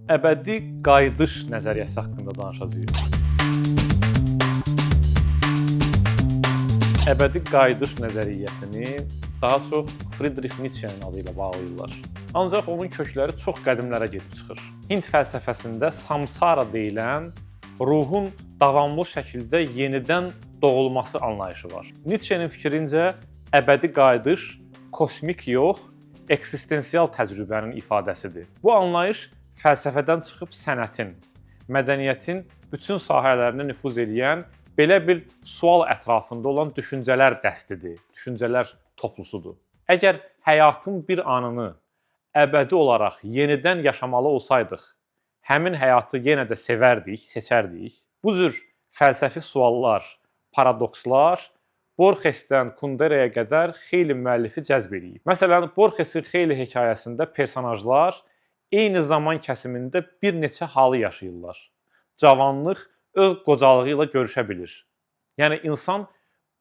Əbədi qayıdış nəzəriyyəsi haqqında danışacağıq. Əbədi qayıdış nəzəriyyəsini daha çox Friedrich Nietzsche-nin adı ilə bağlayırlar. Ancaq onun kökləri çox qədimlərə gedib çıxır. Hind fəlsəfəsində samsara deyilən ruhun davamlı şəkildə yenidən doğulması anlayışı var. Nietzsche-nin fikrincə əbədi qayıdış kosmik yox, eksistensial təcrübənin ifadəsidir. Bu anlayış fəlsəfədən çıxıb sənətin, mədəniyyətin bütün sahələrinə nüfuz eləyən belə bir sual ətrafında olan düşüncələr dəstidir, düşüncələr toplusudur. Əgər həyatın bir anını əbədi olaraq yenidən yaşamalı olsaydıq, həmin həyatı yenə də sevərdik, seçərdik. Bu cür fəlsəfi suallar, paradokslar Borgesdən Kunderaya qədər xeyli müəllifi cəzb eləyib. Məsələn, Borgesin xeyli hekayəsində personajlar eyni zaman kəsimində bir neçə halı yaşayırlar. Cavanlıq öz qocalığı ilə görüşə bilir. Yəni insan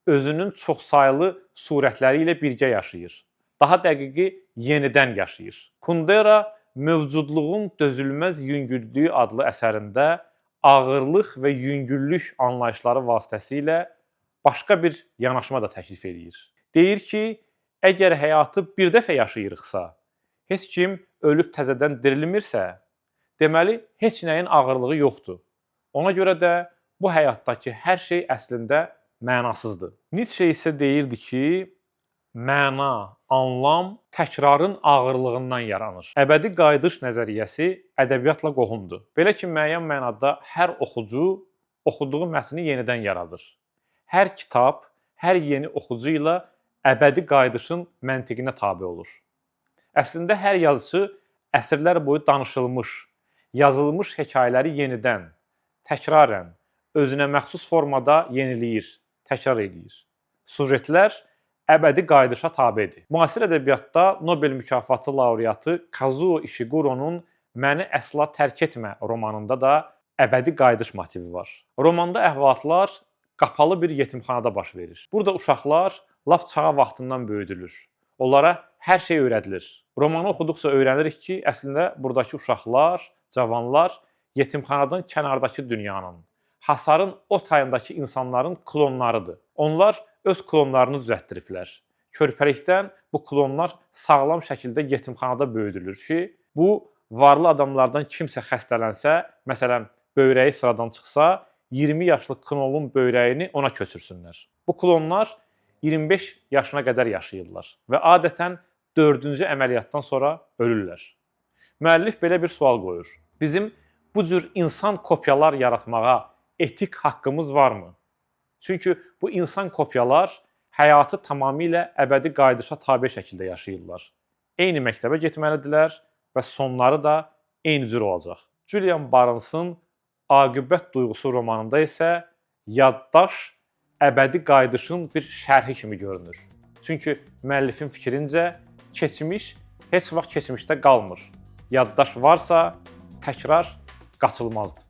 özünün çoxsaylı surətləri ilə birgə yaşayır. Daha dəqiqi yenidən yaşayır. Kundera Mövcudluğun dözülməz yüngüllüyü adlı əsərində ağırlıq və yüngüllük anlayışları vasitəsilə başqa bir yanaşma da təklif eləyir. Deyir ki, əgər həyatı bir dəfə yaşayırıqsa, heç kim ölüb təzədən dirilmirsə, deməli heç nəyin ağırlığı yoxdur. Ona görə də bu həyatdakı hər şey əslində mənasızdır. Nietzsche isə deyirdi ki, məna, anlam təkrarın ağırlığından yaranır. Əbədi qayıdış nəzəriyyəsi ədəbiyyatla qohumdur. Belə ki, müəyyən mənada hər oxucu oxuduğu mətni yenidən yaradır. Hər kitab, hər yeni oxucu ilə əbədi qayıdışın məntiqinə tabe olur. Əslində hər yazıçı əsrlər boyu danışılmış, yazılmış hekayələri yenidən, təkrarən, özünə məxsus formada yeniləyir, təkrar eləyir. Sujetlər əbədi qayıdışa tabedir. Müasir ədəbiyyatda Nobel mükafatı laureatı Kazuo Ishiguro'nun Məni əsla tərk etmə romanında da əbədi qayıdış motivi var. Romanda əhvalatlar qapalı bir yetimxanada baş verir. Burada uşaqlar lap çağa vaxtından böyüdülür. Onlara hər şey öyrədilir. Romanı oxuduqca öyrənirik ki, əslində buradakı uşaqlar, cavanlar yetimxanadan kənardakı dünyanın, hasarın o tayındakı insanların klonlarıdır. Onlar öz klonlarını düzəltdiriblər. Körpəlikdən bu klonlar sağlam şəkildə yetimxanada böyüdülür ki, bu varlı adamlardan kimsə xəstələnsə, məsələn, böyrəyi sıradan çıxsa, 20 yaşlı klonun böyrəyini ona köçürsünlər. Bu klonlar 25 yaşına qədər yaşayırlar və adətən 4-cü əməliyyatdan sonra ölürlər. Müəllif belə bir sual qoyur. Bizim bu cür insan kopyalar yaratmağa etik haqqımız varmı? Çünki bu insan kopyalar həyatı tamamilə əbədi qayıdışa tabe şəkildə yaşayırlar. Eyni məktəbə getməlidirlər və sonları da eyni cür olacaq. Julian Barnes'ın Aqibət duyğusu romanında isə yaddaş əbədi qayıdışın bir şərhi kimi görünür. Çünki müəllifin fikrincə keçmiş heç vaxt keçmişdə qalmır. Yaddaş varsa təkrar qaçılmazdır.